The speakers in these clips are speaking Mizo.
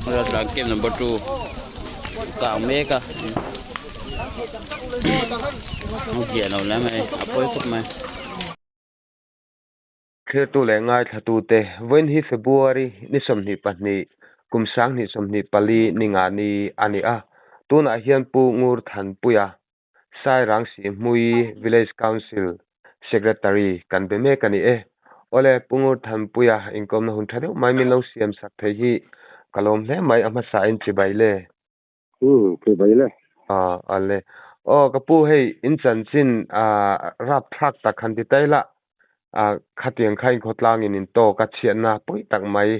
Raltlan camp number 2 kang mek a a ziah lo hle mai a pawi khawp mai. Thirtu leh ngaithlatute, Vawiin hi February ni 22, kum 2024 ni nga ni a ni a. Tunah hian Pu Ngur Thanpuia, Sairang Sihhmui Village Council Secretary kan be mek a ni e. Awle, Pu Ngur Thanpuia inkawmna hun tha deuh mai min lo siam sak thei hi ka lawm hle mai, a hmasain chibai le. Umm, chibai le. Aw, awle. Aw, ka pu hei in chanchin rapthlak tak han ti ta ila, khatiang kha inkhawtlangin in tawk a chhiatna pawi tak mai,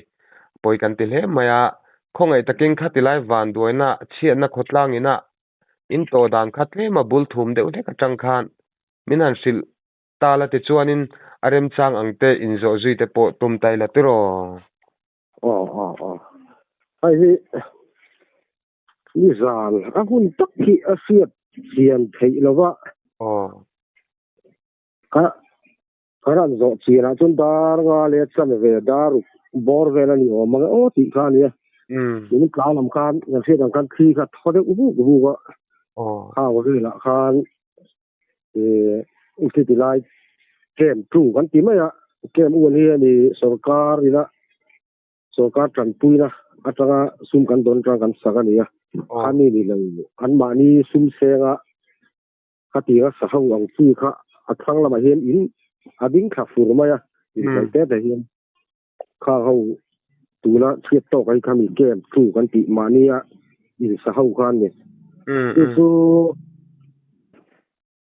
pawi kan ti hle mai a, khawngaih takin khatilai vanduaina chhiatna khawtlangina In tawh dan kha tlem a bul thum deuh hlek atang khan min han hrilh ta la tichuanin a remchang ang te inzawh zui te pawh tum ta ila tiraw? Aw aw aw. Hei hi nizan a hun tak hi a hriat chian theih lova. Aw. Ka ka ran zawh chianah chuan dar nga leh chan ve dar ruk bawr vel a ni awm ang e aw tih kha a nia. Min tla lam khan kan hriat ang khan thli kha thaw deuh vuk vuk a. Khang velah khan ih chuti lai camp tu kan ti mai a camp u an hi a ni sorkar ina sorkar tanpuina atanga sum kan dawn atang kan sak a ni a. Khami ni lo anmahni sum senga Khatianga sa ho ang chi kha a thlang lamah hian in a ding thla fur mai a, inhnaih te te hian kha ho tuna chhiat tawk ai khami camp chu kan tih mahnia in sa ho kha an ni. Chu chu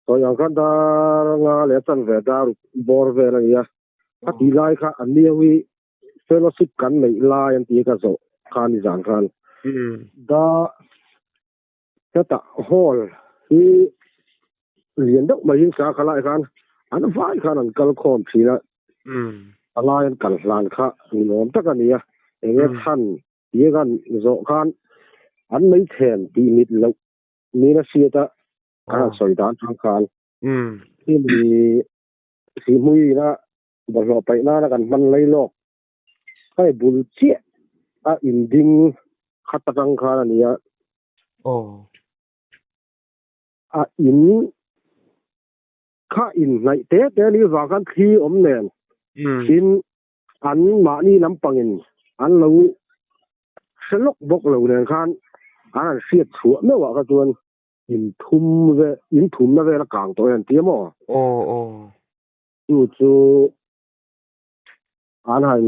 sawi ang khan dar nga leh a chanve dar bawr vel a ni a, a tih lai kha an ni ho hi fellowship kan neih lai an ti a ka zawh kha ni zan khan da Hetah hall hi lian deuh mai in sa kha lai khan an vai khan an kal khawm thin a a lai an kal hlan kha ni awm tak a ni a eng nge chhan tih khan zawh khan an mai then tih mit loh niin a hriat a an han sawi dan tang khan hemi sihhmui ina bawlhhlawh paih nana kan hman lai lawk hei bul chiah a inding khat atang khan a ni a. A in kha inhnaih te te ni vang khan thli awm nen tin an mahni lampangin an lo hre lawk bawk lo nen khan an han hriat chhuah meuh ah kha chuan in thum ve in thumna vel a kang tawh e an ti a maw? Chu chu An han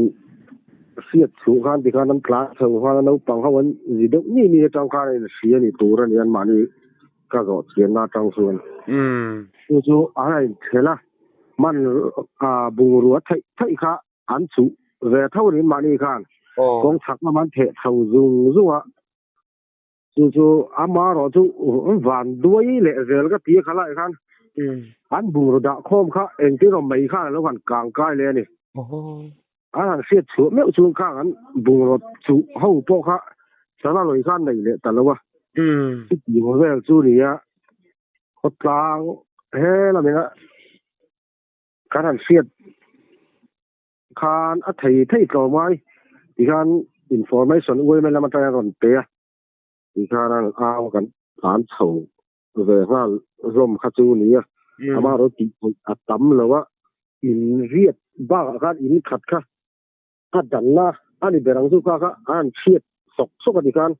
hriat chhuh khan tikhan an tlan chho khan a naupang ho an zi deuh ni ni atang khan a inhria ni tur a ni an mahni ka zawh chianna atang chuan. Chu chu an han inthel a, man bungrua theih theih kha an chuh ve tho a ni an mahni khan kawng chhak lam an theh chho zung zung a. Chu chu amarawh chu van duai leh zel ka ti a kha lai khan an bungraw dah khawm kha engtin awm mai khan a lo han kang kai leh a ni. An han hriat chhuah meuh chuan khang an bungraw chuh ho pawh kha sana lawi khan nei leh ta lo a. Chutiang vel chu ni a, khawtlang he lamina kan han hriat khan a thei thei tlawm ai tikhan information uaime lam atanga rawn pe a tikhan a rawn au a kan tlan chho ve nghal hlawm kha chu ni a ama rawh tih theih a tam lo a in riat bakah khan in khat kha a danna a ni ber ang chu kha kha a han chhiat sawk sawk a tikhan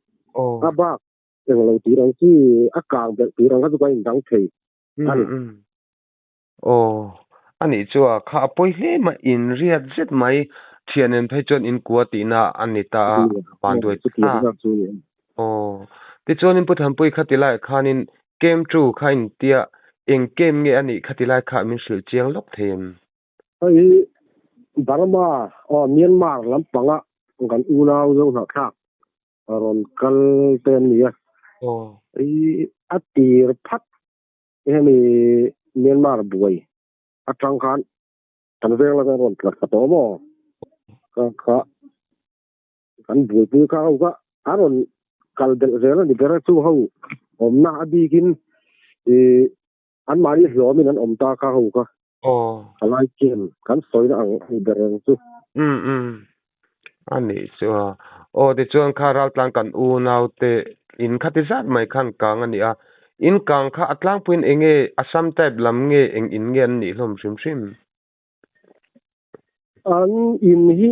a bak englo tih ang chi a kang belh tur ang kha chu kan indang thei a ni. Aw, a nih chu a, kha a pawi hle mai, in riat zet mai, thian en phei chuan in kua tihna a ni ta a, vanduai ta. Aw, tichuanin Pu Thanpui kha ti laiah khanin Camp two kha in tia, eng camp nge a nih kha ti lai kha min hrilh chiang lawk thei em? Hei hi Burma, aw Myanmar lampanga kan unau zo hnawhthlak rawn kal te an ni a. Hei a tir phat Hemi Myanmar buai atang khan kan veng laka rawn tla thla tawh maw? Ka kha kan buaipui kha ho kha a rawn kal belh zel a ni ber a, chu ho awmna a bikin ih anmahni hlawmin an awm ta kha ho kha. Aw. Thalai camp kan sawina ang a ni ber ang chu. Umm umm. A nih chu a. Aw tichuan kha raltlang kan unau te in khati zat mai khan kang a ni a. In kang kha a tlangpuiin eng nge Assam type lam nge eng in nge an nih hlawm hrim hrim? An in hi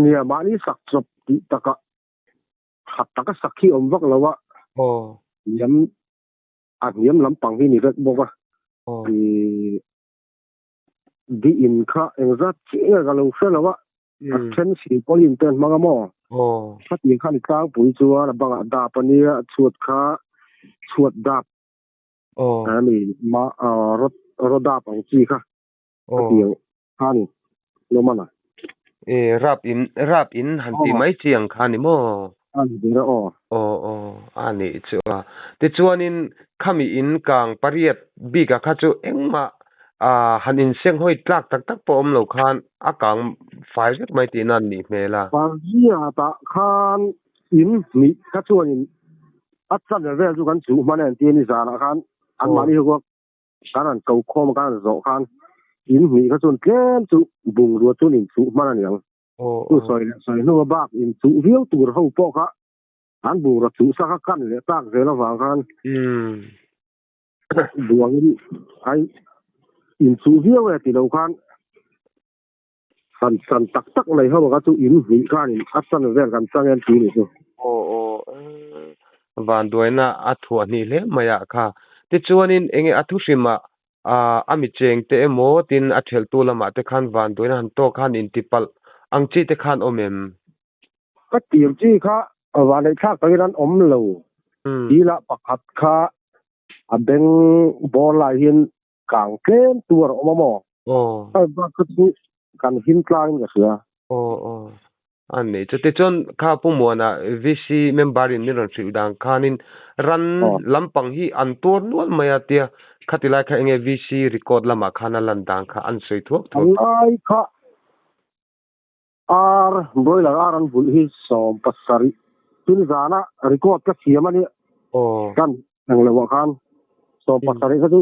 nia mahni sak chawp tih takah khat taka sak hi awm vak lo a. Aw. Hniam a hniam lampang hi ni vek bawk a. Aw. Ih di in kha engzat chiah nge ka lo hre lo a. A then silpawlin te an hmang a maw? Aw. Khatiang kha ni tlangpui chuan a bangah dap a nia, a chhuat kha chhuat dap. Aw. A ni ma rawt rawt dap ang chi kha. Khatiang kha ni lawm a na. E rap in rap in han tih mai chi ang kha ni maw? A ni ber a aw. Aw aw a nih chu a. Tichuanin khami in kang pariat bik ah kha chu engmah ah han inseng hawi tlak tak tak pawh awm lo khan a kang fai vek mai tihna an nih hmel a. Pariat ah khan in hnih kha chuanin a channel vel chu kan chuh hman a entir ni zanah khan anmahni ho kha Kan han ko khawm a, kan han zawh khan in hnih kha chuan tlem chu bungrua chuan inchuh hman a niang. Chu sawi leh sawi hnu a bak inchuh viau tur ho pawh kha an bungrua chuh sak a kan leh tak zel avang khan duangin a inchuh viau e ti lo khan san san tak tak mai ho kha chu in hnih khan in a chan vel kan chang em ti ni chu. Aw aw vanduaina a thuah hnih hle mai ah kha. Tichuanin enge a thuhrimah ah a mi cheng te emaw tin a theltu lamah te khan vanduaina han tawk khan inti palh ang chi te khan awm em? Ka tir chi kha vanneih thlak takin an awm lo. Tila pakhat kha a beng bawr lai hian Kang tlem tur a awm a maw? Aw. Hei bak kha chu kan him tlangin ka hria. Aw aw. A ni. Chutichuan kha Pu Muana VC member in min rawn hrilh dan khanin ran lampang hi an tuar nual mai a tia khati lai kha enge VC record lamah khan a lan dan kha an sawi thuak thuak. A lai kha ar broiler ar an vulh hi 70 tin zana record ka siam a nia. Aw. Kan englo ah khan 70 kha chu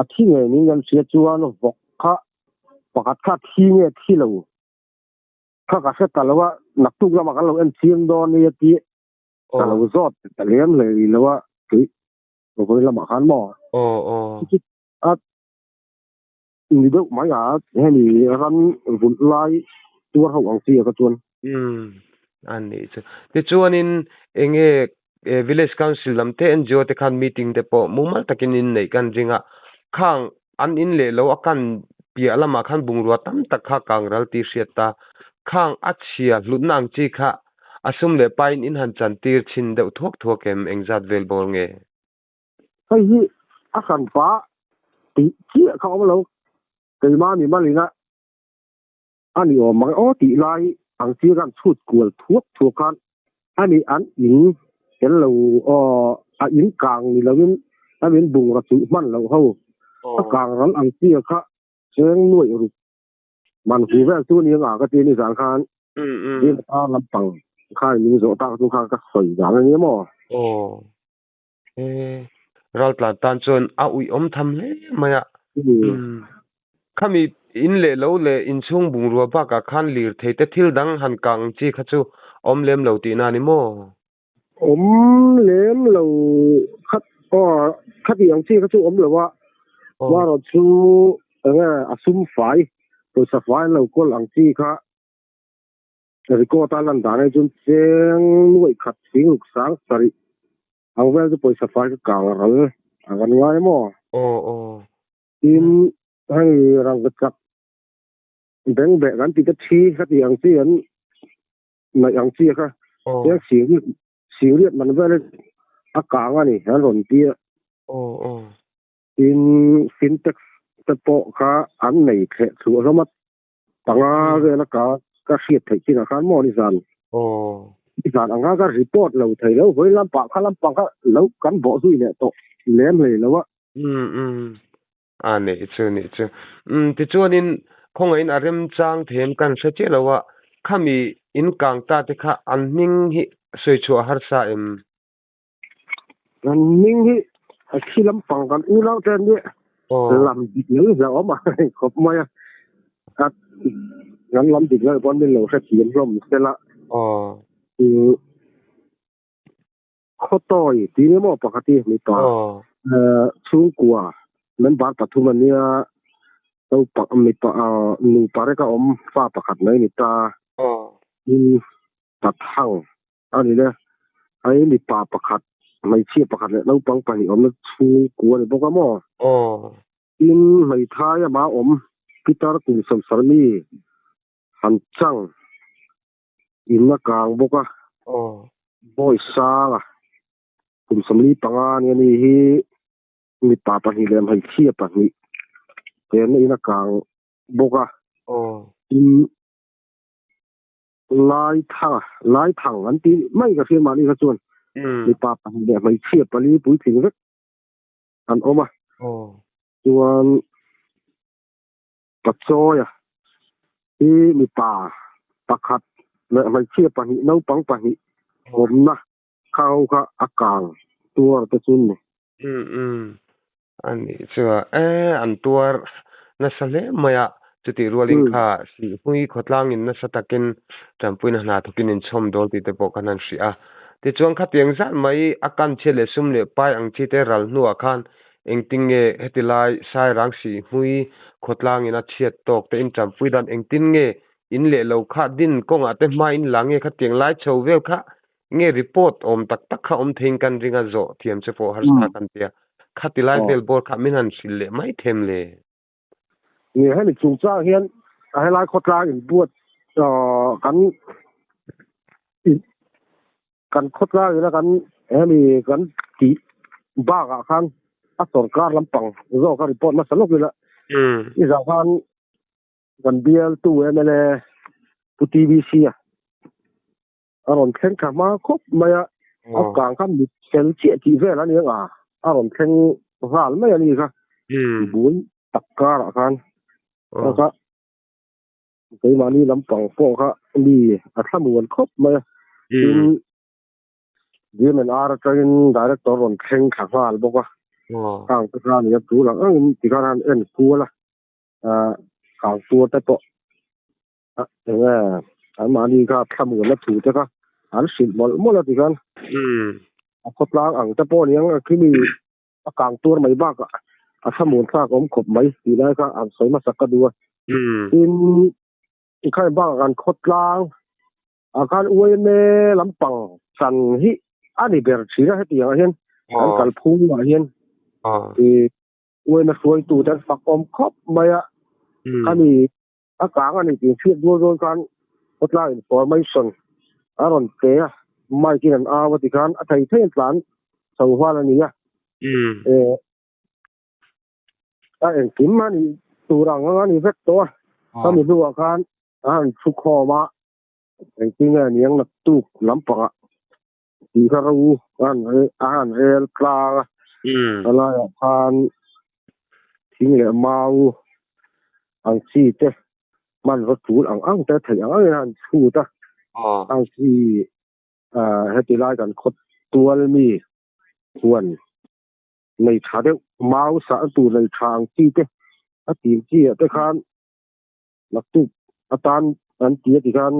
a thi ngei niin kan hria chuan vawk kha pakhat kha thi nge thi lo kha ka hre ta lo a naktuk lamah kan lo en chiang dawn nia tih ka lo zawt ta lem hlei lo a tih vawi lamah khan maw. Aw aw. A Ni deuh mai a, hemi ran vulh lai tuar ho ang chi a ka chuan. Umm, a nih chu. Tichuanin enge Village Council lam te NGO te khan meeting te pawh mumal takin in neih kan ring a, khang an in leh lo a kan piah lamah khan bungrua tam tak kha kang ral tih hriat ta, khang a chhia hlutna ang chi kha a sum leh pain in han chan tir chhin deuh thuak thuak em engzat vel bawr nge? Hei hi a hran pa tih chiah kha awm lo, keimah ni malina a ni awm ang aw tih lai ang chi khan chhut kual thuak thuak khan a ni an in tel lo aw a in kang ni loin a min bungraw chuh hman loh ho a kang ral ang chi kha cheng nuaih ruk man hu vel chu ni anga ka ti ni zan khan zing ata lampang khan min zawh tak chu kha ka sawi zan a ni maw. Aw. E, raltlan tan chuan a uih awm tham hle mai a. Khami in leh lo leh inchhung bungrua bakah khan lirthei te thil dang han kang chi kha chu awm lem lo tihna a ni maw? Awm lem lo khat aw khati ang chi kha chu awm lo a. Marawh chu enge a sum fai pawisa fai an lo kawl ang chi kha Record a lan dan ai chuan cheng nuaih khat sing ruk sang sarih ang vel chu pawisa fai ka kang ral a kan ngai maw? Aw aw. Tin hei rangka chak beng beh kan ti ta thi ka tih ang chi an naih ang chi kha cheng sing riat sing riat man vel a kang a ni an rawn ti a. Aw aw. Tin sintex te pawh kha an nei thleh chhuah hlawm a. Panga vela ka ka hriat theih chinah khan maw nizan Aw. Nizan ang khan ka report lo thei lo vawi lampah kha lampang kha lo kan bawh zui leh tawh lem hlei lo a. Umm umm a nih chu nih chu. Umm tichuanin khawngaihin a remchang them kan hre chiah lo a, khami in kang ta te kha an hming hi sawi chhuah harsa em? An hming hi a thi lampang kan unau te an nia. Lam dik lo hlauhawm a khawp mai a, kan lam dik loh pawn min lo hrethiam hlawm sela. Khawtawi tih nia maw pakhat hi mipa chhungkua member pathum a nia, naupang mipa nupa reka awm fa pakhat mai a ni ta. Tin Pathang a ni le, hei mipa pakhat hmeichhia pakhat leh naupang pahnih awmna chhungkua a ni bawk a maw? Tin hmeithai ama awm Peter Kumsawmsar mi han chang in a kang bawk a, Bawi Sanga kum 45 nia ni hi mipa pahnih leh hmeichhia pahnih chenna in a kang bawk a, tin Laithanga, Laithang an ti mai ka hria mahni kha chuan mipa pahnih leh hmeichhia pali puitling vek an awm a, chuan Pachawia hi mipa pakhat leh hmeichhia pahnih naupang pahnih awmna kha ho kha a kang tuar te chu ni. Umm umm a nih chuan e an tuar nasa hle mai a, chutih rualin kha Sihhmui khawtlangin nasa takin tanpuina hna thawkin inchhawm dawl tih te pawh khan an hrih a. Tichuan khatiang zat mai a kan chhiat leh sum leh pai ang chi te ral hnuah khan Engtin nge heti lai Sairang Sihhmui khawtlangin a chhiat tawk te in tanpui dan engtin nge in leh lo kha din kawngah te hma in la nge khatiang lai chho vel kha nge report awm tak tak kha awm theiin kan ring a zawh thiam che pawh harsa kan tia khati lai vel bawr kha min han hrilh leh mai them le. Nge hemi chungchang hian a helai khawtlang in buat kan Kan khawtlang ina kan hemi kan tih bakah khan a sorkar lampang zawk a report nasa lawk ila i zah khan kan bialtu mla Pu TBC a a rawn thleng thla hma khawp mai a, a kang kha mit fel chiah tih vel a ni ang a, a rawn thleng nghal mai a ni kha bul tak karah khan a Keimahni lampang pawh kha mi a thlamuan khawp mai a. Tin, DMNR atangin director rawn thleng thla nghal bawk a. Khang te kha nia tul ang angin tikhan han en kual a. Khang tuar te pawh eng nge anmahni kha thlamuanna thu te kha an hrilh mawlh mawlh a tikhan. A khawtlang ang te pawh aniang khi mi a kang tuar mai bakah a thlamuan thlak awm khawp mai tih lai kha an sawi hmasak ka duh a. Tin, ikhai bakah kan khawtlang ah khan UMA lampang chan hi a ni ber thin a hetiang ah hian kan kalphung ah hian ih UMA hruaitu te an fak awm khawp mai a, khami a kang a ni tih hriat rual rual khan khawtlang information a rawn pe a, mic in an au a ti khan a thei thei an tlan chho nghal a ni a, eh a engkim a nih tur ang ang a ni vek tawh a, khami hnuah khan a han thu khawm a, engtin nge niang naktuk lampangah tih kha ro a han rel tlang a, a laiah khan thing leh mau ang chi te hmanraw tul ang ang te theih ang angin a han chhut a, ang chi heti lai kan khaw tual mi huan nei tha deuh mau sah tur nei tha ang chi te a tim chi ah te khan naktuk atan an ti a tikhan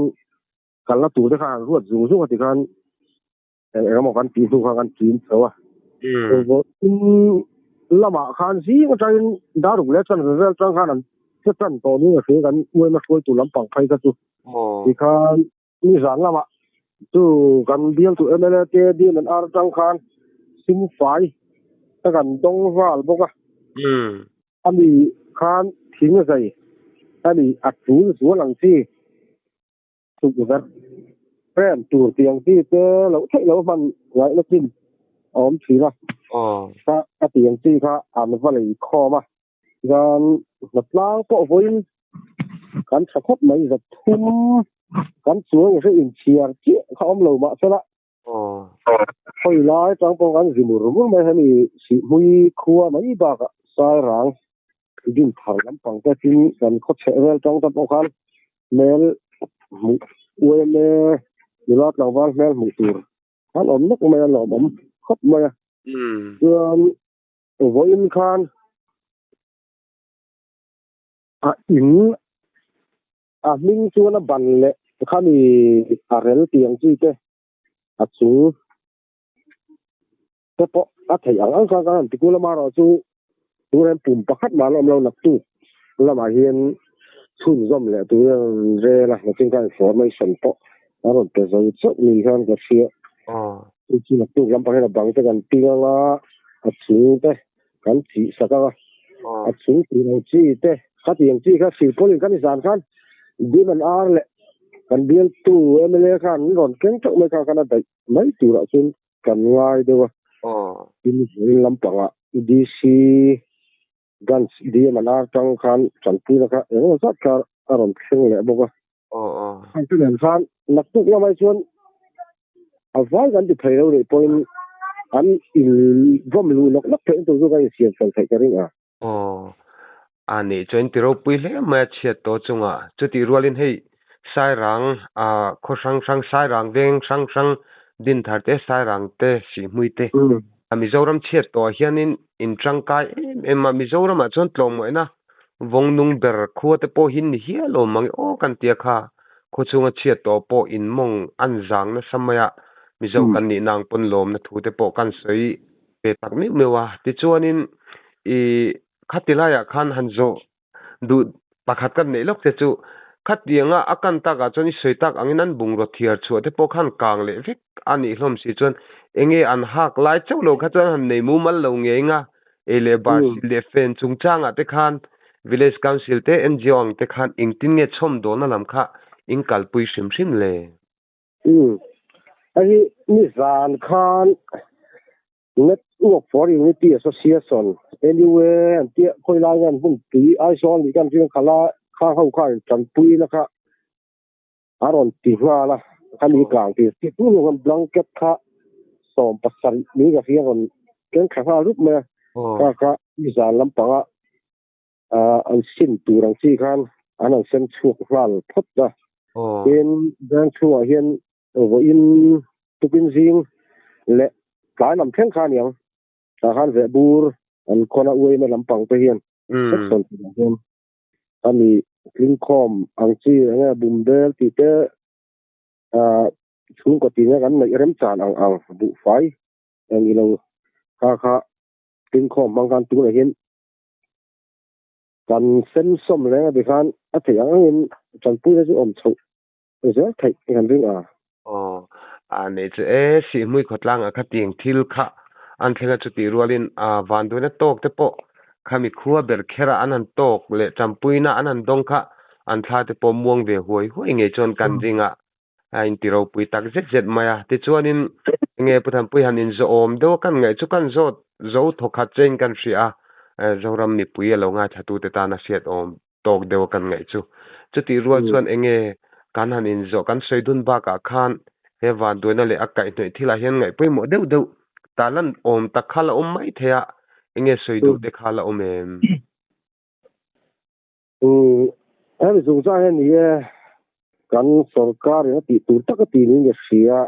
kalna tur te kha an ruat zung zung a tikhan eng eng emaw kan tih hnu khan kan chim chho a. Vawiin lamah khan zing atangin daruk leh chan vel atang khan an che tan tawh ning a hria kan uaima hruaitu lampang phei kha chu. Tikhan nizan lamah chu kan bialtu mla te DMNR atang khan sum fai ka kan dawng nghal bawk a. Ani khan thing zai ani a tul zual ang chi. Tukverh frame tur tih ang chi te loh theih loh hman ngaihna chin a awm thin a. Kha a tih ang chi kha an va lei khawm a. Chuan hnatlang pawh vawiin kan tha khawp mai 300 kan chuang hre inchhiar chiah kha awm lo mahsela hawi lai tang pawh kan zi mur mur mai hemi Sihhmui khua mai bakah Sairang din thar lampang te tin kan khaw chheh vel tang te pawh khan hmel hmuh uaime nula tlangval hmel hmuh tur an awm nawk mai a lawmawm khawp mai a. Chuan vawiin khan. A in a hming chuan a ban leh khami a rel tih ang chi te a chung te pawh a theih ang ang khan kan han ti kul a amaherawhchu tunah hian pum pakhat mah an awm lo naktuk lamah hian chhunzawm leh turin an rawn rel a nachin khan information pawh a rawn pe zo chauh ni hian ka hria. Chu chu naktuk lampang hian a bang te kan ping anga a chung te kan chih sak anga a chung tih lo chi te khatiang chi kha silpawlin kan izan khan dim an ar leh kan bialtu mla khan an rawn keng teuh mai kha khan a daih mai turah chuan kan ngai deuh a tin vawiin lampangah DC branch DM an ar tang khan tanpuina kha engemaw zat kha a rawn thleng leh bawk a heng te nen khan naktuk lamah chuan a vai kan ti thei lo nih pawhin an in vawm luh nawk nawk theih tur chu kan insiam fel theih ka ring a. Aw, a nih chuan ti ropui hle mai a chhiat tawh chungah. Chutih rualin hei Sairang ah khaw hrang hrang Sairang veng hrang hrang Dinthar te Sairang te Sihhmui te a Mizoram chhiat tawhah hianin in tangkai em em a, Mizoramah chuan tlawmngaihna vawng nung ber khua te pawh hi ni hial awm ang e aw kan tia kha khaw chhunga chhiat tawh pawh in mawng an zang nasa mai a, Mizo kan nih nang pawn lawmna thu te pawh kan sawi ve tak meuh meuh a, tichuanin i khati laiah khan han zawh duh pakhat kan neih lawk te chu khatianga a kan takah chuan i sawi tak angin an bungraw thiar chhuah te pawh khan kang leh vek a nih hlawm si chuan enge an hak lai chauh lo kha chuan han nei mumal lo ngei nga ei leh bar sil leh fen chungchangah te khan village council te NGO ang te khan engtin nge chhawm dawlna lam kha in kalpui hrim hrim le? Umm hei hi nizan khan Network for Unity Association, NUA, an tia khawi lai nge an hmun tui Aizawl nih kan ring khala khang ho kha in tanpui na kha a rawn ti nghal a khami kang ti ti tu nu khan blanket kha 70 ni ka hria rawn keng thla nghal rup mai a kha kha nizan lampanga an sim tur ang chi khan an han sem chhuak nghal phawt a tin bank chhungah hian vawiin tukin zing leh tlai lam thleng kha aniang tah khan veh bur an khawn a uaina lampang te hian section tinah hian ani tlingkhawm ang chi enge bumbel tih te chhungkaw tinga kan neih remchan ang ang buhfai eng ilo kha kha tlingkhawm hmang khan tunah hian Kan sensawm reng a ti khan a theih ang angin tanpuina chu awm chhoh zel theih kan ring a. Aw, a nei chu e, Sihhmui khawtlangah kha tiang thil kha an thleng a chutih rualin a vanduaina tawk te pawh khami khua ber kherah an han tawk leh tanpuina an han dawng kha an thla te pawh muang ve huai huai ngei chuan kan ring a, a inti ropui tak zet zet mai a. Tichuanin enge Pu Thanpui han inzawhawm deuh a kan ngaih chu kan zawt zo thawkhat chein kan hria a, Zoram mipui a lo ngaithlatute tana hriat awm tawk deuh a kan ngaih chu. Chutih rual chuan enge kan han inzawh kan sawi dun bakah khan he vanduaina leh a kaihhnawih thilah hian ngaih pawimawh deuh deuh talan awm tak kha la awm mai thei a, enge sawi duh te kha la awm em? Hemi chungchang hian ni e, kan sorkar in a tih tur tak a tih niin ka hria.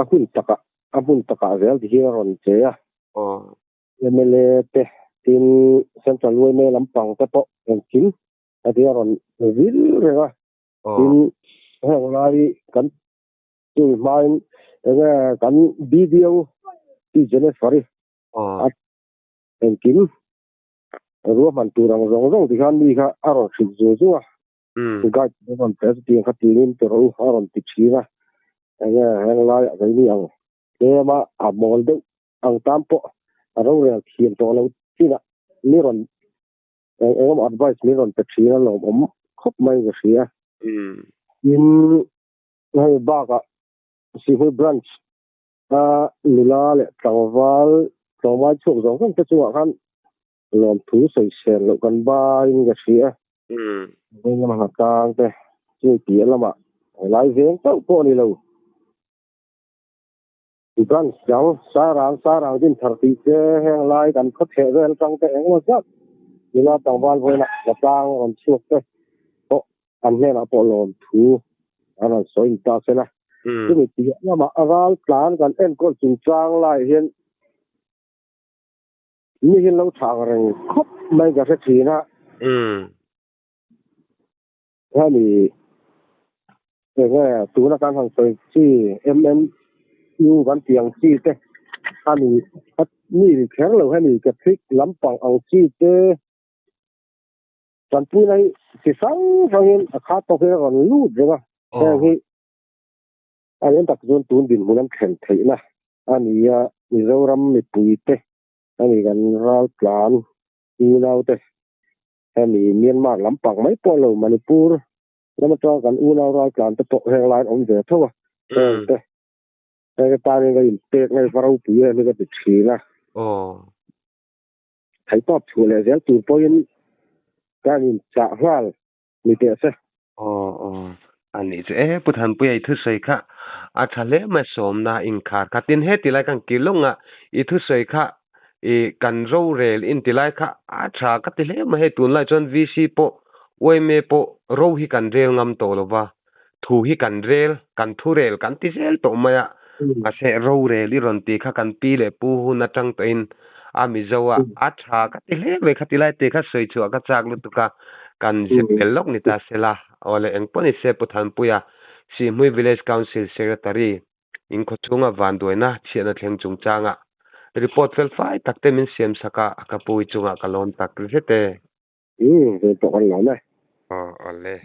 A hun takah, a hmun takah zel ti hian a rawn che a. Mla te tin Central yma lampang te pawh engkim a ti a rawn vil reng a. Tin heng lai kan tui hmain enge kan BDO Pi Jennifer-i a engkim ruahman tur ang zawng zawng ti khan mi kha a rawn hrilh zung zung a guide a rawn pe chutiang kha tiin ti rawh u a rawn ti thin a enge heng laiah keini ang tlem a a mawl deuh ang tan pawh a rorel thiam tawh lo chinah mi rawn eng emaw advice min rawn pe thin a lawmawm khawp mai ka hria tin hei bakah Sihhmui branch A nula leh tlangval tlawmai chhuak zawng zawng te chungah khan lawmthu sawisel loh kan baiin ka hria. Veng lama hna tang te chu piah lamah helai veng chauh pawh a ni lo. Branch dang Sarang Sarang Dinthar tih te heng lai kan khaw chheh vel atang te engemaw zat nula tlangval vawiinah hna tlang rawn chhuak te pawh an hnenah pawh lawmthu an rawn sawi ni ta se la. Chumi piah lamah a ral tlan kan enkawl chungchang lai hian Mi hi lo tha ang reng khawp mai ka hre thin a. Hemi enge tuna kan han sawi chi MNU kan tih ang chi te ani mi ri kher lo hemi Catholic lampang ang chi te tanpuina hi chi hrang hrangin a khat tawkin a rawn lut reng a. Heng hi a eng tak chuan tun dinhmun an thlen theihna a ni a, Mizoram mipuite a ni kan raltlan unaute hemi Myanmar lampang mai pawh lo Manipur lam atanga kan unau raltlan te pawh heng laiin awm ve tho a, heng te heng te tanin ka inpek ngai va ropui em hi ka ti thin a. Theihtawp chhuah leh zel tur pawhin kan inchah nghal ni teh se. Aw aw a nih chu e Pu Thanpuia i thusawi kha a tha hle mai sawmna inkhar kha tin he tilai kan kir lawk nga i thusawi kha i kan rorel in tilai kha a tha ka ti hle mai hei tunlai chuan VC pawh yma pawh ro hi kan rel ngam tawh lo va thu hi kan rel kan thu rel kan ti zel tawh mai a mahse rorel i rawn tih kha kan pi leh pu hun atang tawhin a Mizo a a tha ka ti hle mai kha tilai te kha sawi chhuah ka chak lutuk a kan zep tel lawk ni ta sela awle eng pawh ni se Pu Thanpuia Sihhmui Village Council Secretary in khawchhunga vanduaina chhiatna thleng chungchanga report fel fai tak te min siam sak a ka pu i chungah ka lawm tak zet e. Umm, ve tawh kan lawm e. Aw awle.